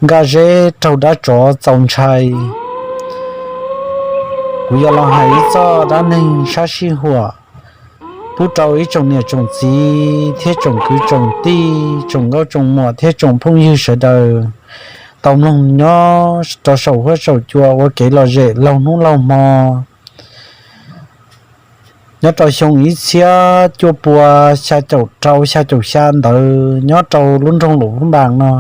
Nkaj zeb raug dab tsov txaus ntshai. Kuv yuav los hais ib txoj dab neeg sab sij huam pub rau ib tsoom niam tsoom txiv thiab tsoom kwv tsoom tij, tsoom nkauj tsoom muam thiab tsoom phooj ywg sawv daws tau mloog nyob rau saum huab saum cua ua kev lom zem laug hnub laug hmo. Nyob rau xyoo ib txhiab cuaj pua xya caum rau xya caum xya ntawd, nyob rau lub nroog Luam Phab Npas no,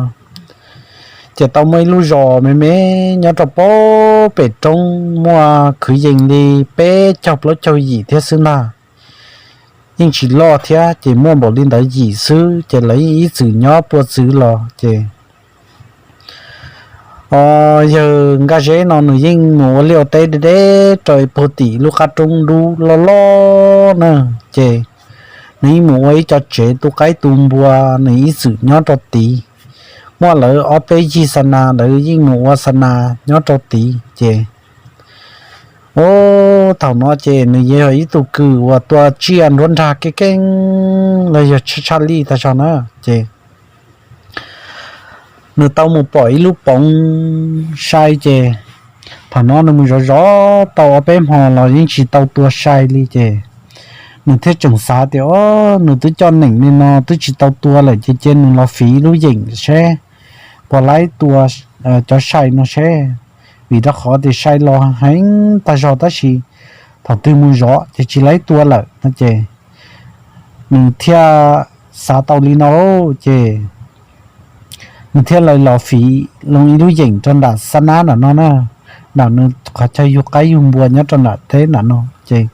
ces tau muaj ib lub zos me me nyob rau pem roob, muaj kwv yees li peb caug plaub caug yim thiab xwb ntag. Yeej tsis loj thiab, ces muaj npaum li ntawd yim xwb, ces lawv yeej ib txwm nyob puag txwv los ces o, yawg Nkaj Zeb no nws yeej mus ua liaj ua teb deb deb rau puag tim lub qab roob dub loj loj na, ces nws yeej mus ua ib co tsev tu qaib tu npua, nws ib txwm nyob rau tid. Muaj lawv ob peb yig xa nas, lawv yeej mus ua xa nas nyob rau tid ces, o, thaum no ces nws yog ib tug kws uas tua tsiaj nruab nrag keej keej los yog tshaj tshaj lij tag zog na, ces nws tau mus pom ib lub poov sai ces thaum no nws mus zov zov tau ob peb hmo los yeej tsis tau tua sai li ces nws thiaj tseem xav tias, o, nws twb coj neem li no twb tsis tau tua lawm ces cia nws los fiv lub yeem seb puas laib tua cov sai no seb, vim rau qhov tias sai los heev tag zog tab sis thaum twg mus zov ces tsis laib tua lawm no ces nws thiaj xav tau li no ces nws thiaj li los fiv loo ib lub yeem rau nram xab nab nram no na, nram nws qhov chaw yug qaib yug npua nyob rau nram teb nram no ces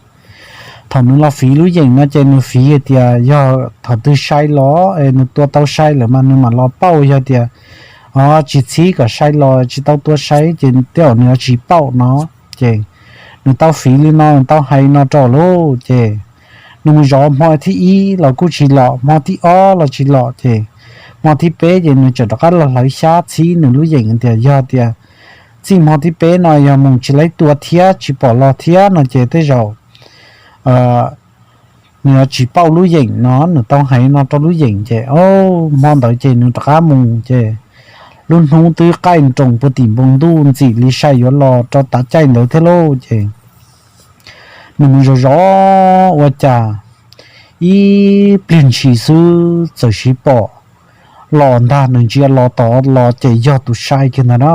thaum nws los fiv lub yeem no ces nws fiv hais tias yog thaum twg sai los es nws tua tau sai lawm mas nws mam los pauj, yog tias o tsis txhib kom sai los tsis tau tua sai ces tej zaum nws yuav tsis pauj no. Ces nws tau fiv li no, nws tau hais no rau lawm ces nws mus zov hmo thib ib los kuj tsis los, hmo thib ob los tsis los ces hmo thib peb ces nws tseem rov qab los hlawv xyab txhib nws lub yeem tias yog tias txij hmo thib peb no yog mus tsis laib tua thiab tsis pom los thiab no ces tej zaum nws yuav tsis pauj lub yeem no. Nws tau hais no rau lub yeem ces o, hmo ntawd ces nws rov qab mus ces lub hnub twb qaij nroos puag tim npoo ntuj ntxim li sai yuav los rau tav caij ntawd thiab lauj ces nws mus zov zov ua cas ib pliag ntshis xwb txawm siv pom los ntag. Nws ntsia los tod los ces yog tus sai kiag ntag na.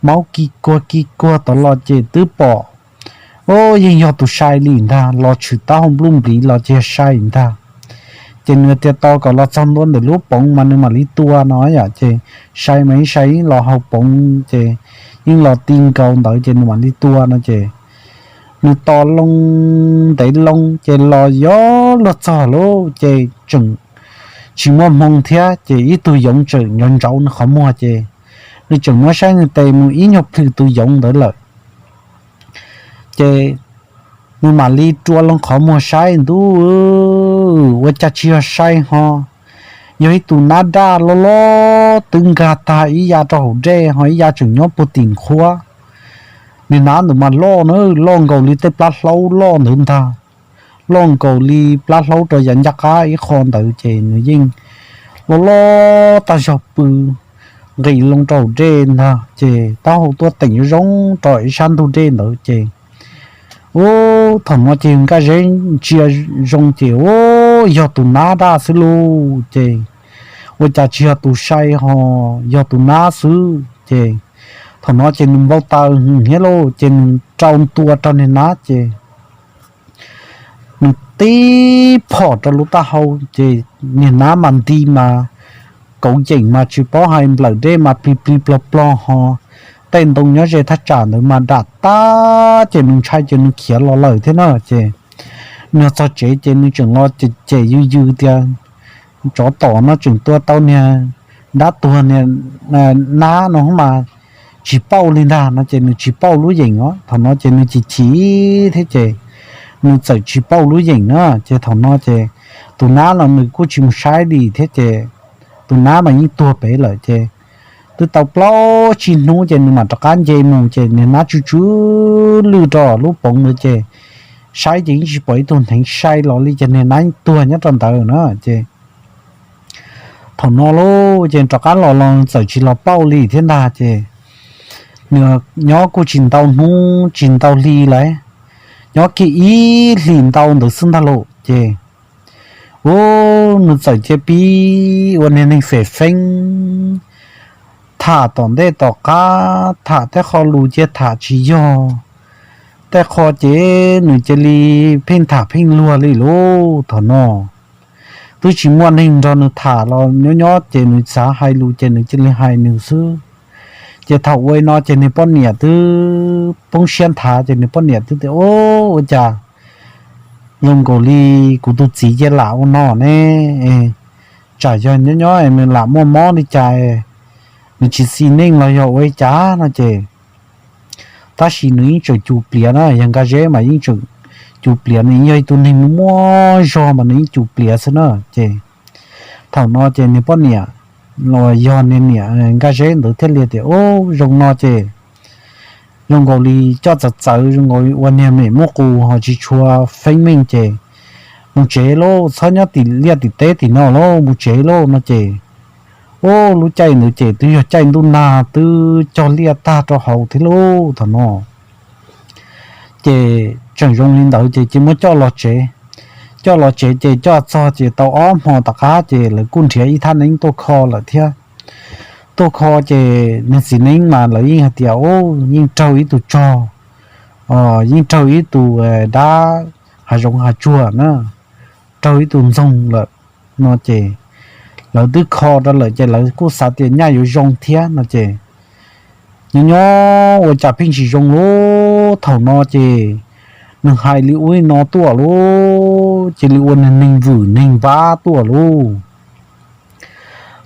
Maub kis kuag kis kuag tod los ces twb pom, o, yeej yog tus sai li ntag, los tshwm taub hau npluj npliv los ces yog sai ntag. Ces nws tias tos kom los txog ntua ntawm lub poov mas nws mam li tua no yom, ces sai mas ib sai yeej los haus poov ces yeej los ti nkaus ntawd ces nws mam li tua no ces nws tos loo ntev loo ces los yuav luag txog lawm ces tseem tsis muaj hmoo thiab ces ib tug yoov tseem ntsauv ntsauv nws qhov muag ces nws tseem muab saib nws tes mus ib nyuag plhws tus yoov ntawd lawm. Ces nws mam li rua loo qhov muag saib ntuj, ua cas tsis yog sai ho yog ib tus nab daj loj loj twb nkag tag ib yav rau hauv dej ho ib yav tseem nyob puag tim nqhuab. Niag nab ntawd mas loj na, loj nkaus li tej plab hlaub loj ntawd ntag, loj nkaus li plab hlaub rau yav ncaj qab ib qho ntawd ces nws yeej loj loj tag zog pw nqis loo rau hauv dej ntag ces taub hau tuaj teem zoo zoo rau ib sab ntug dej ntawd ces ub, thaum no ces Nkaj Zeb ntsia zoo ces ub, yog tus nab daj xwb lauj ces ua cas tsis yog tus sai ho yog tus nab xwb ces thaum no ces nws npau taws thiab lauj ces nws rau ntua rau niag nab ces nws tib phom rau lub taub hau ces niag nab mas nti mas kauv yeem mas tsis paub hais nplawm dej mas plig plig plog plog ho tej ntoo nyob ze thaj tsam ntawd mas dam tag ces nws ntshai ces nws khiav los lawm thiab na ces nws txog tsev ces nws tseem los cem cem yws yws tias tsov tom no tseem tua tau niag dab tuag niag nab no mas tsis pauj li ntag no ces nws tsis pauj lub yeem os. Thaum no ces nws chim chim thiab ces nws txawm tsis pauj lub yeem na ces thaum no ces tus nab no nws kuj tsis mus saib li thiab ces tus nab mas yeej tuag pem lawm ces twb tau plaub tsib hnub ces nws mam rov qab nce mus ces niag nab tsw tsw lwj rau lub poov ntawd ces saib ces yeej tsis pom ib tug hneev sai los li ces niag nab tuag nyob rau ntawd na ces thaum no lauj ces rov qab los los txawm tsis los pauj li thiab ntag ces nws nyob kuj tsis ntau hnub tsis ntau hli lawm, nyob kiag ib hlis ntau ntawd xwb ntag lauj ces, u, nws txawm cia pib ua niag neeg fem feeb, tham tom ntej tom qab, tham tej qho lus cia tham tsis yog tej qho ces nws cia li pheej tham pheej luag li lauj. Thaum no twb tsis muaj neeg nrog nws tham los nyob nyob ces nws xav hais lus ces nws cia li hais nws xwb. Ces thaum ua no ces nws poj niam twb poob siab nthav ces nws poj niam twb tias, Ua cas zoo nkaus li kuv tus txiv cia li ua no ne? Tsam yog nyob nyob nws lam muaj mob li cas, nws tsis xis neej los yog ua li cas no ces, tab sis nws yeej tseem cus pliav na, yog Nkaj Zeb mas yeej tseem cus pliav, nws yog ib tug neeg muaj zog mas nws yeej cus pliav xwb na ces thaum no ces nws poj niam los yog niag niam Nkaj Zeb ntawd thiaj li tias, U, zoo no ces zoo nkaus li coj txawv txawv, zoo nkaus ua niag mem muab qus ho tsis tshua feeb meej ces mus tsev lauj, txhob nyob tim liaj tim teb tim no lauj, mus tsev lauj no ces, u, lub caij ntawd ces twb yog caij ntuj nag twb cog liaj tag rau hauv thiab lauj. Thaum no ces tseem zoo li ntawd ces cia muab coj los tsev. Coj los tsev ces coj txog ces tau ob hmo tom qab ces lawv kuj nrhiav ib thaj neeb tuaj kho lawm thiab. Tuaj kho ces nws txiv neeb mas lawv yeej hais tias, U, yeej raug ib tug tsog, yeej raug ib tug dab hav zoov hav tsuag na, raug ib tug ntxoog lawm no ces lawv twb kho rau lawm ces lawv kuj xav tias nyaj yuav zoo thiab no ces nyob nyob ua cas pheej tsis zoo lauj. Thaum no ces nws hais li ub li no tuaj lauj, cia li ua niag neeg vwm neeg vab tuaj lauj.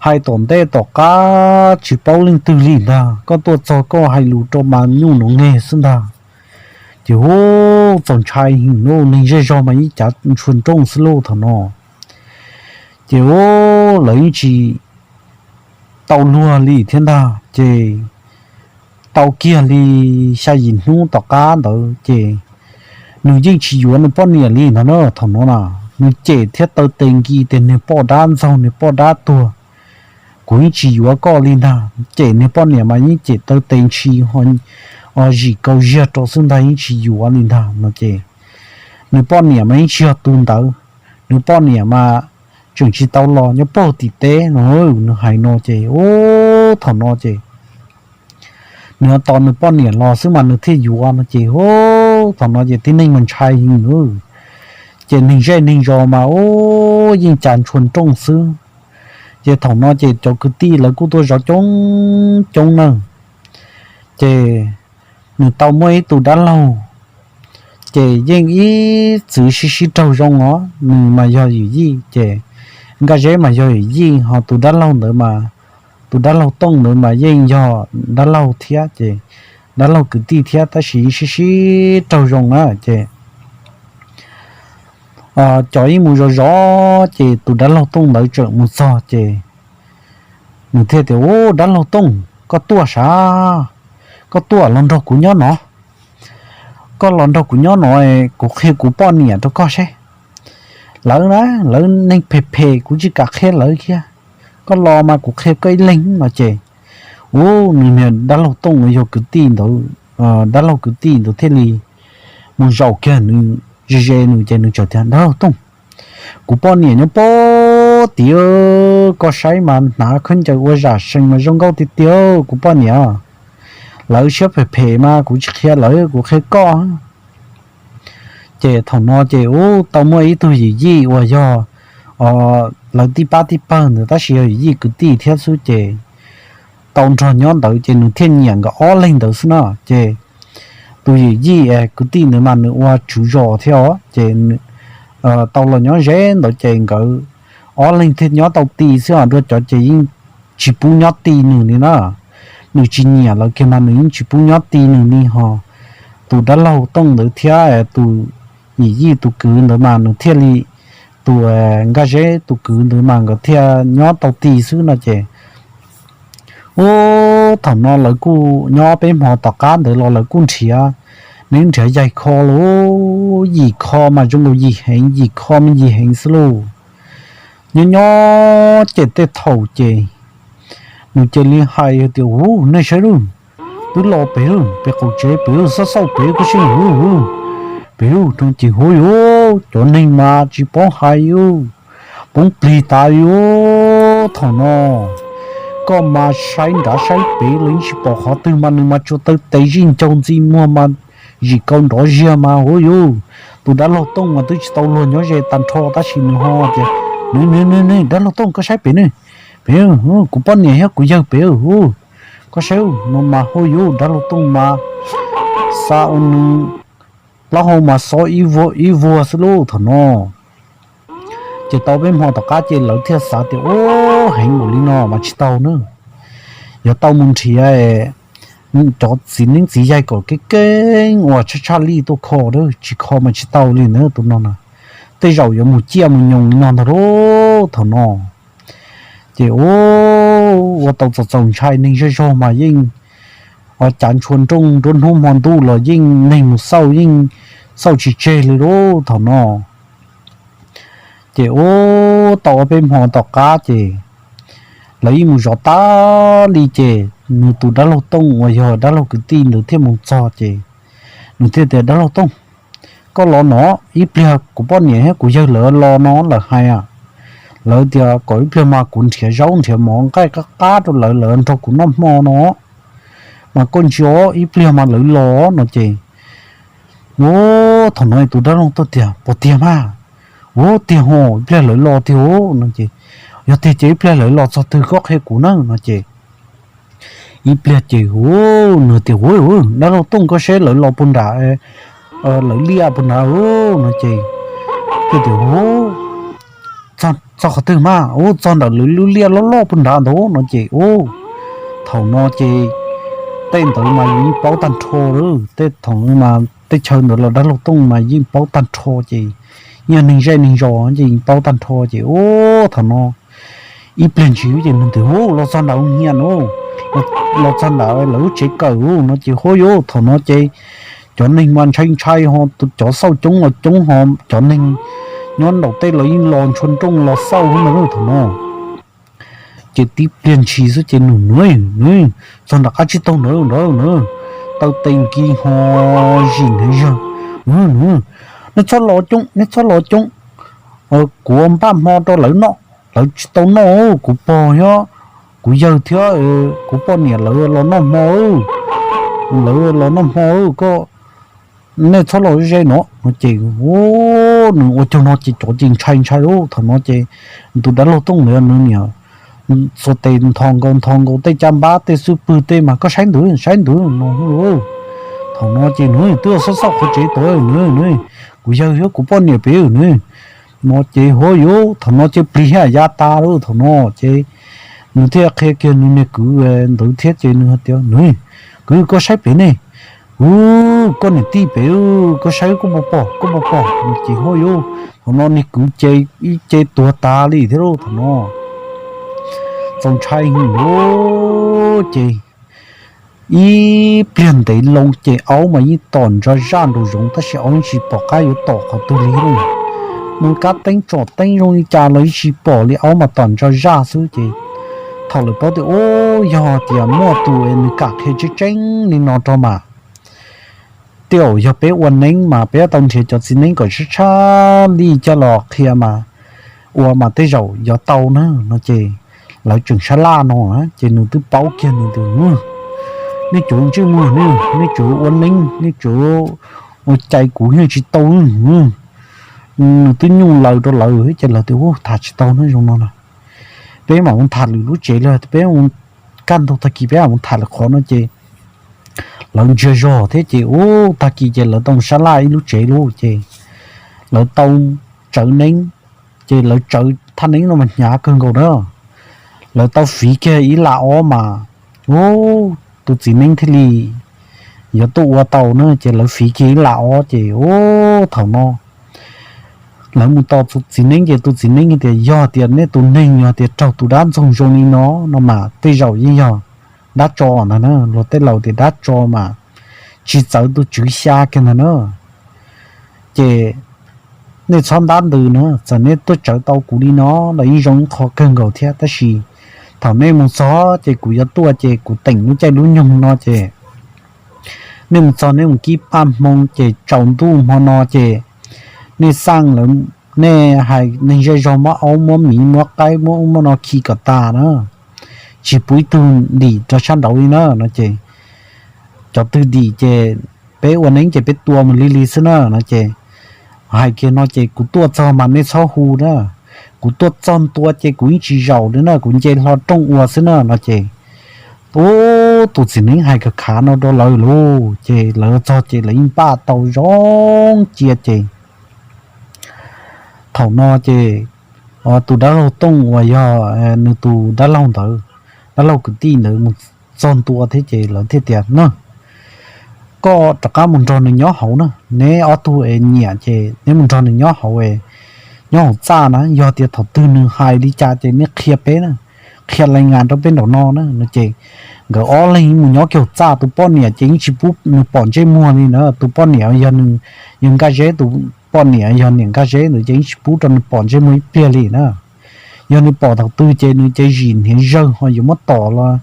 Hais tom ntej tom qab tsis paub leej twg li ntag, koj tuaj txog koj hais lus rau mas nyuj nov nqeg xwb ntag. Ces hu, txaus ntshai heev lauj, neeg zej zog mas yeej cav ntshua nrooj xwb lauj thaum no. Ces u, lawv yeej tsis tau luag li thiab ntag ces tau kiag li xya yim hnub tom qab ntawd ces nws yeej tsis yuav nws poj niam li ntag na. Thaum no na nws cem thiab taw tes nki tias niag poj dab ntxaug, niag poj dab tuag, kuv yeej tsis yuav koj li ntag. Cem niag poj niam mas yeej cem taw tes ntshis, zim kaus ziag rau xwb ntag, yeej tsis yuav li ntag no ces nws poj niam mas yeej tsis yog tus ntawd. Nws poj niam mas tseem tsis tau los nyob puag tim teb no, nws hais no ces u, thaum no ces nws tos nws poj niam los xwb mas nws thiaj yuav no ces u, thaum no ces tib neeg mas ntshai heev, ces neeg zej neeg zos mas u, yeej cav ntshua nrooj xwb. Ces thaum no ces cov kwv tij lawv kuj tuaj zov coob coob na. Ces nws tau muaj ib tug dab laug, ces yeej ib txwv sib sib raug zoo os, nws mas yog yawm yij ces Nkaj Zeb mas yog yawm yij, ho tus dab laug ntawd mas, tus dab laug Tooj ntawd mas yeej yog dab laug thiab ces dab laug kwv tij thiab tab sis yeej sib sib raug zoo na ces cov ib mus zov zov ces tus dab laug Tooj ntawd tseem mus txog ces nws thiaj tias, U, dab laug Tooj, koj tuaj sav? Koj tuaj los nrog kuv nyob no, koj los nrog kuv nyob no, kuv qhia kuv poj niam rau koj seb. Lawv na, lawv neeg phem phem kuv tsis kam qhia lawv thiab, koj los mas kuv qhia koj ib leeg no ces u, nws niag dab laug Tooj uas yog kwv tij ntawd, dab laug kwv tij ntawd thiaj li mus zaum kiag nws ze ze nws ces nws txawm tias, Dab laug Tooj, kuv poj niam nyob puag tim, koj saib mas hnav khaub ncaws ua zam sees mas zoo nkauj tiag tiag, kuv poj niam. Lawv siab phem phem mas kuv tsis qhia lawv, kuv qhia koj. Ces thaum no ces u, tau muaj ib tug yawm yij uas yog lawv tij pab tij pawg ntawd tab sis yog yawm yij kwv tij thiab xwb ces tau nrog nyob ntawd ces nws thiaj nyiam nkawd ob leeg ntawd xwb na. Ces tus yawm yij kwv tij ntawd mas nws ua tswv zos thiab os ces tau los nyob ze ntawd ces nkawd ob leeg thiaj nyob tau ti xwb os, dua cov ces yeej tsis pub nyob ti nws li na. Nws tsis nyiam lawv kiag mas nws yeej tsis pub nyob ti nws li ho. Tus dab laug Tooj ntawd thiab tus yawm yij tus kwv ntawd mas nws thiaj li, tus Nkaj Zeb tus kwv ntawd mas nkawd thiaj nyob tau ti xwb no ces u, thaum no lawv kuj nyob peb hmo tom qab ntawd los lawv kuj nrhiav, neb nrhiav yaig kho lauj, yim kho mas zoo nkaus yim heev, yim kho mas yim heev xwb lauj. Nyob nyob ces tej thaum ces nws cia li hais tias, Hu, nej saib lawm, twb los pem lawm, pem qaum tsev pem lawm, xauj xauj pem lawm, koj saib, hu, pem lawm. Ces hu yuav cov neeg mas tsis paub hais li, poob plig tas li. Thaum no koj mas saib nrad saib pem los yeej tsis pom qhov twg mas nws mas tsuas taw tes zij ncaug ntxi muag mas zim kaus nrov ziag mas hu yuav. Tus dab laug Tooj mas twb tsis tau luag nyob ze tag nrho tab sis nws ho tias, Nws, nws, nws, nws, dab laug Tooj, koj saib pem ne, pem, kuv poj niam thiab kuv yawg pem, hu, koj saib no mas hu yuav dab laug Tooj mas xa ua nws plaub hau mas xob ib vuag ib vuag xwb lauj thaum no. Ces tau peb hmo tom qab ces lawv thiaj xav tias, Ub, heev npaum li no mas tsis tau na, yog tau mus nrhiav cov txiv neeb txiv yaig kom keeb keeb uas tshaj tshaj lij tuaj kho, tsis kho mas tsis tau li na tus no na. Tej zaum yuav mus ciaj mus nyoos li no ntag lauj thaum no. Ces ua tau txaus txaus ntshai, neeg zej zog mas yeej, o, cav ntshua nrooj nruab hnub hmo ntuj los yeej neeg mus xauj yeej xauj tsis tseg li lauj thaum no. Ces ua tau ob peb hmo tom qab ces lawv yeej mus zov tas li ces nws tus dab laug Tooj uas yog dab laug kwv tij ntawd thiaj mus txog ces nws thiaj tias, Dab laug Tooj, koj los no, ib pliag kuv poj niam thiab kuv yawg lawv los no lawm hais, lawv tias kom ib pliag mas kuv nrhiav zaub nrhiav mov nqaij qab qab rau lawv, lawv nrog kuv noj hmo no, mas koj ntsia ib pliag mas lawv los no ces ua thaum no tus dab laug Tooj tias, Puas tiag mas? Ua tiag ho, ib pliag lawv los tiag no ces, Yog tiag ces ib pliag lawv los txog twg koj qhia kuv na no ces ib pliag ces hu nws tias, Hu, dab laug Tooj, koj saib lawv los puag nrad, lawv liaj puag nrad no ces, Hu, txog qhov twg mas? Ua txog ntawm lawv lub liaj loj loj puag nrad ntawd no ces ua thaum no ces tej ntawd mas yeej paub tag nrho lawm, tej thaum mas tej chaw ntawd los dab laug Tooj mas yeej paub tag nrho ces yog neeg zej neeg zos ces yeej paub tag nrho ces ua thaum no ib pliag ntshis ces nws tias, Hu, los txog ntawm hia no, los txog ntawm lawv lub tsev kawm no ces hu yuav thaum no ces cov neeg mas ntshai ntshai ho, cov xauj coob los coob ho, cov neeg nyob nraum tej los yeej los ntshua nrooj los xauj ntag thaum no. Ces tib pliag ntshis xwb ces nws, nws txog nram qab tsib taug ntawd na, taw tes nkis ho zim hnav zog, Nws, nej txhob los coob, nej txhob los coob, kuv ua npaj hmo rau lawv noj, lawv tsis tau noj, kuv pog thiab kuv yawg thiab kuv poj niam lawv los noj hmo, lawv los noj hmo, koj, nej txhob los ze no no ces nws ua caug no ces cov ces ntshai ntshai lawm thaum no ces tus dab laug Tooj ntawd nws niam xuas tes nthos nkaus nthos nkaus tej caj npab tej xub pwg tej mas, Koj saib ntawd, saib ntawd no. Thaum no ces nws twb xauj xauj qhov tsev tod, Nws, kuv yawg thiab kuv poj niam pem nws no ces hu yuav thaum no ces plis thiaj yav tas lawm thaum no ces nws thiaj qhia kiag nws niag kwv ntawd thiab ces nws tias, Nws, kwv, koj saib pem ne, hu, koj niam tij pem, koj saib koj puas pom, koj puas pom no ces hu yuav thaum no niag kwv ces ib ce tuag tas li thiab lauj thaum no. Txaus ntshai heev lawm ces ib pliag ntev loo ces aub mas yeej tom ntsa zaj nraum zoov tab sis aub yeej tsis pom qab yuav tom qhov twg li lauj. Mus kab teeb tsom teeb zoo li cas los yeej tsis pom li, aub mas tom ntsa zaj xwb ces thaum lawv paub tias, Ub, yog tias muaj tus nws kam qhia tseeb tseeb li no rau mas tej zaum yog peb ua neeb mas peb tau nrhiav cov txiv neeb kom tshaj tshaj li coj los qhia mas ua mas tej zaum yuav tau na no ces lawv tseem sab laj no ces nws twb paub kiag nws tias, Nej cov ntsej muag ne, nej cov ua neeb nej cov ua cai kuv yeej tsis tau. Nws twb nyuj laws rau lawv ces lawv tias, Ub, tham tsis tau na zoo no na, peb mam mus tham lwm lub tsev li, peb mus kaj ntug tag kis peb mam mus tham lwm qhov no ces lawv ntsiag zog thiab ces ub tag kis ces lawv tau sab laj ib lub tsev lauj ces lawv tau tsawv neeb, ces lawv tsawv thaj neeb no mas hnyav kawg nkaus na. Lawv tau fiv kiag ib lam ob mas, ub, tus txiv neeb thiaj li yuav tuaj ua tau na ces lawv fiv kiag ib lam ob ces ub thaum no lawv mus tos tus txiv neeb ces tus txiv neeb tias, Yog tias nej tus neeg yog tias raug tus dab ntxoog zoo li no no mas tej zaum yeej yog dab tso ntag na. Luag tej laus tias dab tso mas tsis txawv tus tswv xya kiag ntag na. Ces nej txhob ntab ntws na, txawm nej tuaj tsawv tau kuv li no los yeej zoo ib qho kawg nkaus thiab, tab sis thaum nej mus txog ces kuv yuav tuaj ces kuv teem lub caij lub nyoog no ces nej mus txog nej mus kib paj hmoo ces tsaus ntuj hmo no ces nej xaj lawv, nej hais neeg zej zog muab aub muab miv muab qaib muab ub muab no khi kom tas na, tsis pub ib tug dim rau sab nraud li na no ces, cov twg dim ces peb ua neeb ces peb tua mus li li xwb na no ces, hais kiag no ces kuv tuaj txog mas nej txhob hu na, kuv tuaj txog ntua ces kuv yeej tsis zaum li na, kuv nce hlo rooj ua xwb na no ces, ub, tus txiv neeb hais khav khav no rau lawv lauj ces lawv txog ces lawv yeej npaj tau zoo cia ces thaum no ces tus dab laug Tooj uas yog nws tus dab laug ntawd, dab laug kwv tij ntawd mus txog ntua thiab ces lawv thiaj tias na, koj rov qab mus nrog nws nyob hauv na, neb ob tug es nyiam ces neb mus nrog nws nyob hauv es nyob hauv txaj na, yog tias thaum twg nws hais li cas ces nej qhia peb na, qhia lais ngas rau peb nraum no na no ces nkawd ob leeg mus nyob kiag hauv txaj. Tus poj niam ces yeej tsis pub nws pom ntsej muag li na, tus poj niam yog nws, yog Nkaj Zeb, tus poj niam yog niam Nkaj Zeb ntawd ces yeej tsis pub rau nws pom ntsej muag ib pliag li na. Yog nws pom thaum twg ces nws ces zim hniav zawg ho yuav muab tom los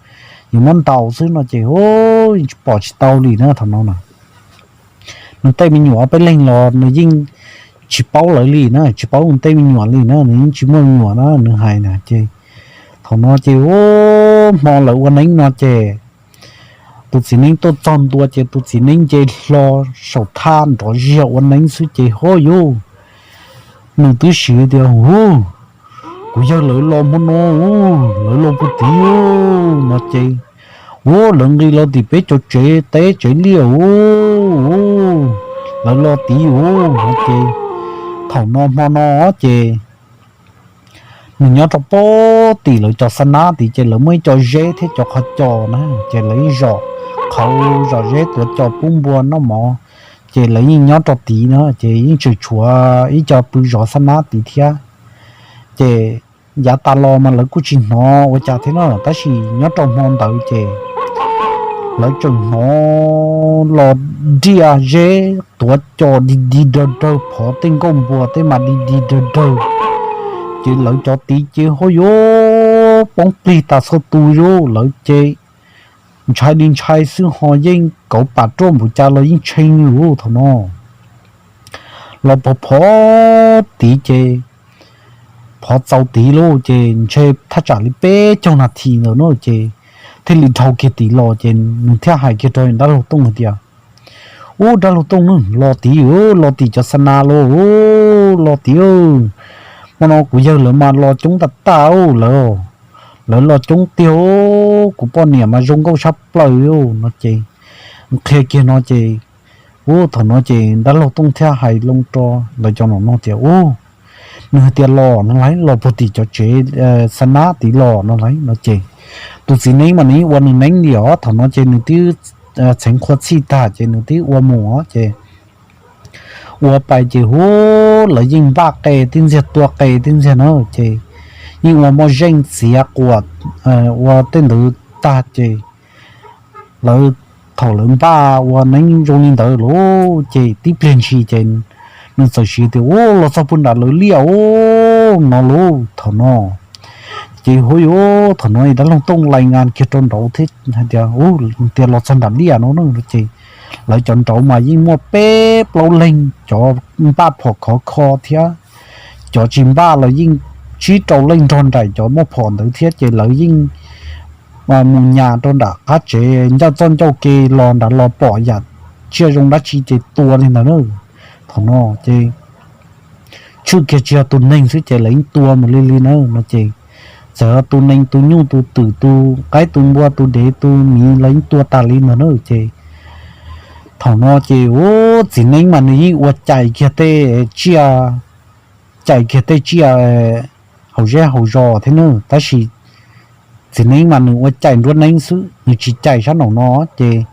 yuav muab ntaus xwb no ces tsis pom tsis tau li na thaum no na. Nws tej me nyuam ob peb leeg los nws yeej tsis paub lawv li na, tsis paub nws tej me nyuam li na, nws yeej tsis muaj me nyuam na nws hais na ces thaum no ces ub, hmo lawv ua neeb no ces tus txiv neeb tuaj txog ntua ces tus txiv neeb nce hlo saum thaj nrov ziag ua neeb xwb ces hov yuj, nws twb siv tias hu, kuv yawg lawv los hmo no, lawv los puag tid no ces, ua lawv nqis los tim peb cov tsev teb tsev liaj, lawv los tid no ces thaum no hmo no ces nws nyob rau pem tim lawv cov xa nab tid ces lawv muaj ib co zeb thiab cov qhov cos na ces lawv yeej zom qhauv zom zeb tuav cos pub npua noj mov ces lawv yeej nyob rau tid na ces yeej tseem tshuav ib co pw zov xa nab tid thiab ces yav tas los mas lawv kuj tsis hnov ua cas thiab no tab sis nyob rau hmo ntawd ces lawv tseem hnov los diaj zeb tuav cos dig dig dawg dawg phov tej nkuaj npua tej mas dig dig dawg dawg ces lawv cov tid ces hov yuj, poob plig tas txhua tus yuj, lawv ces ntshai li ntshai xwb ho yeej kauv pam ruaj npaum cas los yeej tshee li thaum no los phov phov tid ces phov txaus tid lauj ces ntshe thaj tsam li peb caug nas this ntawd no ces thiaj li dhau kiag tid los ces nws thiaj hais kiag rau dab laug Tooj hais tias, ub, dab laug Tooj, los tid, los tim cov xa nab los, los tid, hmo no kuv yawg lawv mas los coob tas tas lawm, lawv los coob tiag, kuv poj niam mas zoo nkauj sab plaws no ces qhia kiag no ces, ub, thaum no ces dab laug Tooj thiaj hais loo rau lawv cov no tias, ub, nws hais tias los no lawm, los puag tim cov tsev xa nab tid los no lawm no ces tus txiv neeb mas nws yeej ua nws neeb li os, thaum no ces nws twb txheev qhua txhij tag ces nws twb ua mus ces ua pais ces hu, lawv yeej npaj qe tib ntxiag tua qe tib ntxiag na ces yeej ua moj zeej txiav quas ua tej ntawd tag ces lawv, thaum lawv npaj ua neeb zoo li ntawd lauj ces tib pliag ntshis ces nws txawm siv tias, ub, los txog puag nram lawv liaj ub no lauj thaum no ces hu yuj, thaum no dab laug Tooj lais ngas kiag rau nraud thiab hais tias, ub, tias los txog nram liaj no ces lawv cov nraud mas yeej muaj peb plaub leeg cov npaj phom khov kho thiab cov tsis npaj los yeej tsib rau leej nrog nraim cov muaj phom ntawd thiab ces lawv yeej mus nyas rau nram qab tsev ncauj txoj ncauj ke los nrad los pom yam tsiaj zoo dab tsi ces tua li ntawd na. Thaum no ces tshwj kiag tsis yog tus neeg xwb ces lawv yeej tua mus li li na no ces txawm yog tus nees tus nyuj tus twm tus qaib tus npua tus dev tus miv los yeej tua tas li ntawd na ces thaum no ces ub, txiv neeb mas nws yeej ua cais kiag tej tsiaj, cais kiag tej tsiaj hauv zeb hauv zos thiab na tab sis txiv neeb mas nws ua cais nruab neeb xwb nws tsis cais sab nraum no ces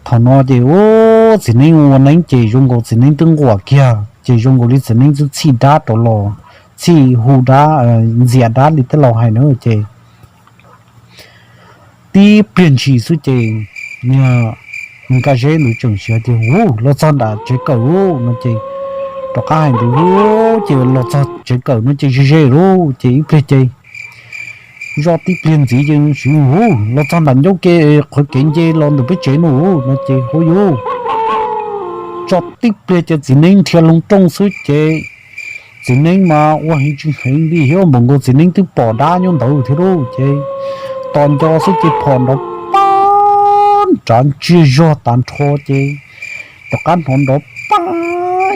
thaum no ces ub, txiv neeb ua neeb ces zoo nkaus txiv neeb twb nquam kiag ces zoo nkaus li txiv neeb twb txhij dab rov los, txhij hu dab, ntxias dab li tej laus hais na ces tib pliag ntshis xwb ces niag Nkaj Zeb ntawd tseem siv tias, ub, los txog nram tsev kawm no ces Tom qab hais ntawd ces los txog tsev kawm no ces ze ze lauj, ces ib pliag ces zoj tib pliag ntxiv ces hu los txog nram ncauj ke, qhov kev nce los ntawm peb tsev no no ces hu yuv zoj tib pliag ces txiv neeb nrhiav loo rooj xwb ces txiv neeb mas ua heev tsis heev li thiab npaum nkaus txiv neeb twb pom dab nyob ntawd thiab lauj. Ces tos nco xwb ces phom nrov pab nrad ntsiag zog tag nrho ces tom qab hnov nrov pab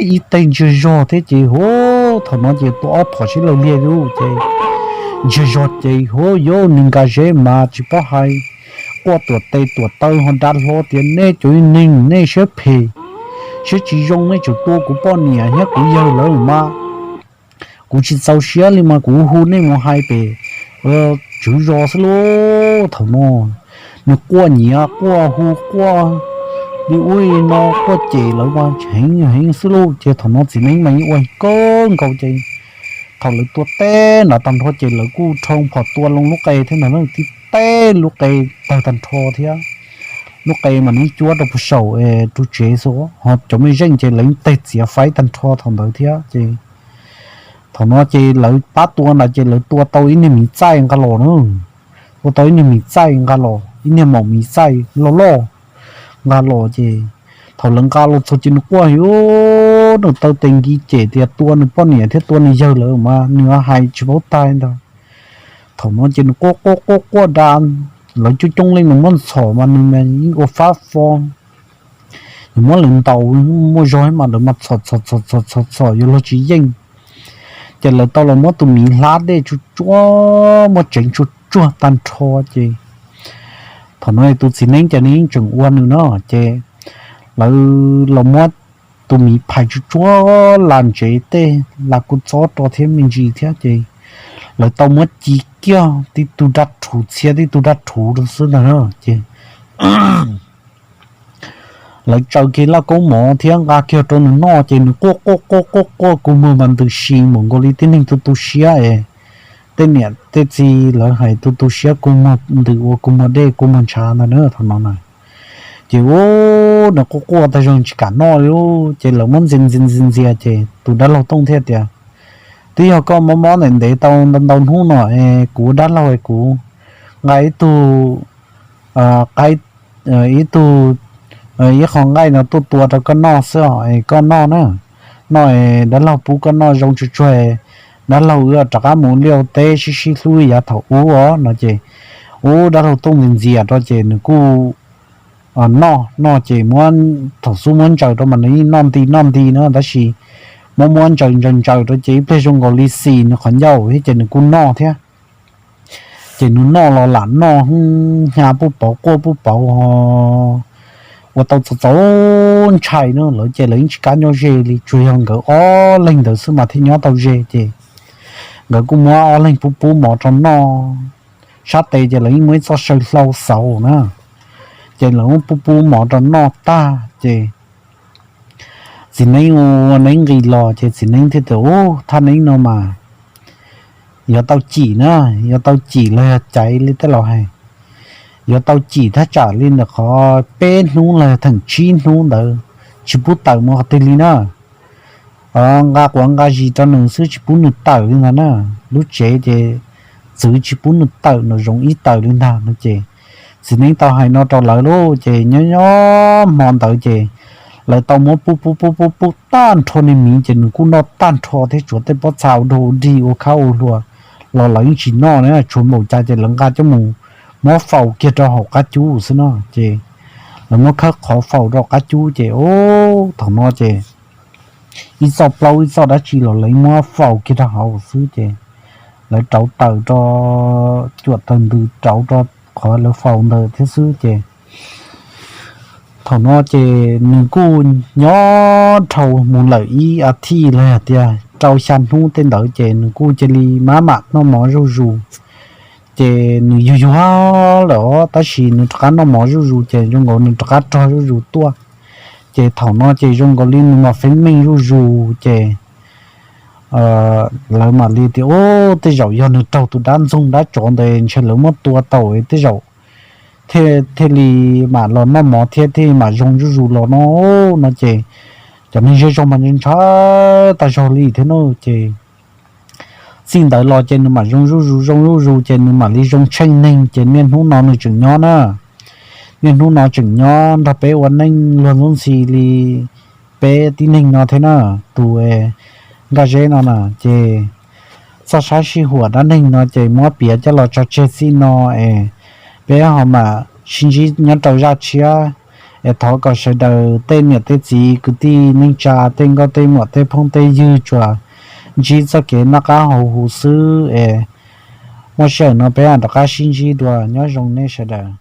ib teg ntsiag zog thiab ces hu, thaum no ces tua ob phom sib law liag lauj ces ntsiag zog ces hu yuv nws nkag zeb mas tsis paub hais, quaj tuam tes tuam taw ho dav hlo tias nej cov neeg nej siab phem siab tsis zoo nej tseem tua kuv poj niam thiab kuv yawg lawv mas kuv tsis txaus siab li mas kuv hu nej mus hais pem tswv zos xwb lauj. Thaum no nws quaj nyiav quaj hu quaj li ub li no quaj cem lawv mas heev heev xwb lauj. Ces thaum no txiv neeb mas yeej ua kawg nkaus ces thaum lawv tua teb nrad tag nrho ces lawv kuj rho phom tua loo lub qe thiab ntag, tib teb lub qe tawg tag nrho thiab. Lub qe mas nws cuab rau puag saum ru tsev xwb, ho cov mej zeej ces lawv yeej teg txiav faib tag nrho thaum ntawd thiab ces thaum no ces lawv pab tua ntawd ces lawv tua tau ib niag miv txaij nqa los na, tua tau ib niag miv txaij nqa los, ib niag maum miv txaij loj loj nqa los ces thaum lawv nqa los txog ces nws quaj yuv nws taw tes nkis cem tias tua nws poj niam thiab tua nws yawg lawm mas nws hais tsis paub tag ntag. Thaum no ces nws quaj quaj quaj quaj da, lawv coob coob leej nws muab ntxhom mas nws yeej ua fab fo, nws muab lawv ntaus muaj zog mas lawv mas txhom txhom txhom txhom txhom yuav luag tsis yeej. Ces lawv tau los muab tus miv hlab dej tsuag tsuag muab tseev tsuag tsuag tag nrho ces thaum no tus txiv neeb ces nws yeej tseem ua nws no ces lawv los muab tus miv phais tsuag tsuag las ntsev tej las kua txob rau thiab me ntsis thiab ces lawv tau muab ci kiag tib tug dab rhuv txhiab tib tug dab rhuv rau xwb ntag na ces lawv tsaws kiag laj kaub mov thiab nqa kiag rau nws noj ces nws quaj quaj quaj quaj quaj kua muag mas ntws si npaum nkaus li tib neeg tu tu siab es tej niam tej txiv lawv hais tu tu siab kua muag ntws ua kua muag dej kua muag ntshav ntag na thaum no na. Ces ua nws quaj quaj tag zog tsis kam noj li ces lawv muab ntxias ntxias ntxias ntxias ces tus dab laug tooj thiaj tias, twb yog koj mob mob ntev ntev tau ntau ntau hnub no es kuv ua dab laug es kuv nqa ib tug, qa ib tug, ib qho nqaij no tuaj tua rau koj noj xwb os es koj noj na, noj es dab laug pub koj noj zoo tsuag tsuag, dab laug wb rov qab mus liaj teb sib sib hlub yav thaum ub os no ces ua dab laug tooj ntxias ntxias rau ces nws kuj noj noj ces muab thaum xub muab ntsaws rau mas nws yeej noj nti noj nti na tab sis muab muab ntsaws ntsaws ntsaws rau ces ib pliag zoo nkaus li xis nws qhov ncauj thiab ces nws kuj noj thiab. Ces nws noj los lam noj hwj hnya puj pauv quaj puj pauv ho ua tau txaus txaus ntshai na lawv ces lawv yeej tsis kam nyob ze li tsuas yog nkawd ob leeg ntawd xwb mas thiaj nyob tau ze ces nkawd kuj muab ob leeg pub pub mov rau noj. Sab tes ces lawv yeej muaj ib txoj saw hlau xauv na, ces lawv muab pub pub mov rau noj tag ces txiv neeb ua neeb nqis los ces txiv neeb thiaj tias, u, thaj neeb no mas yuav tau cim na, yuav tau cim los yog caiv li tej laus hais, yuav tau cim thaj tsam li ntawm qhov peb hnub los yog theem tsib hnub ntawd tsis pub tawm mus qhov twg li na. Nqa quav nqa zis rau nws xwb tsis pub nws tawm li ntag na. Lub tsev ces txwv tsis pub nws tawm nraum zoov ib tawm li ntag no ces txiv neeb tau hais no rau lawv lauj ces nyob nyob hmo ntawd ces lawv tau muab pub pub pub pub pub tag nrho niag miv ces nws kuj noj tag nrho thiab tsuav tej pob txha ua dog ua dig ua khab ua hlua los lawv yeej tsis noj na, tshuav npaum cas ces lawv nqa coj mus muab faus kiag rau hauv qab cub xwb no ces lawv muab khawb qhov faus rau qab cub ces thaum no ces ib txoj plaub ib txoj dab tsi los lawv muab faus kiag rau hauv xwb ces lawv rauv taws rau cuam taws ntws rauv rau qhov lawv faus ntawd thiab xwb ces thaum no ces nws kuj nyob dhau mus lawm ib as thiv los yog tias rau xya hnub tej ntawd ces nws kuj cia li maj mam noj mov zuj zus. Ces nws yuag yuag lawm os tab sis nws rov qab noj mov zuj zus ces zoo nkaus nws rov qab rog zuj zus tuaj. Ces thaum no ces zoo nkaus li nws mam feeb meej zuj zus ces lawv mam li tias, u, tej zaum yog nws raug tus dab ntxoog dab tsov ntawd ntshe lawv muab tua tau tej zaum thiaj li mam los noj mov thiab thiaj mam zoo zuj zus los no no ces cov neeg zej zog mas ntshaw tag zog li thiab no ces txij ntawd los ces nws mam zoo zuj zus zoo zuj zus ces nws mam li zoo tsheej neeg ces niaj hnub no nws tseem nyob na. Niaj hnub no tseem nyob nrog peb ua neej luag ntxoov ntxhi li peb tib neeg no thiab na. Tus Nkaj Zeb no na ces txoj sab sij huam dab neeg no ces muab piav coj los tso tseg txij no es peb ho mam sib ntsib nyob rau zaj tshiab. Es thov kom sawv daws tej niam tej txiv kwv tij neej tsa tej nkauj tej muam tej phooj tej ywg tsuas ntsib txoj kev noj qab haus huv xwb es muaj sij hawm no peb mam rov qab sib ntsib dua, nyob zoo nej sawv daws.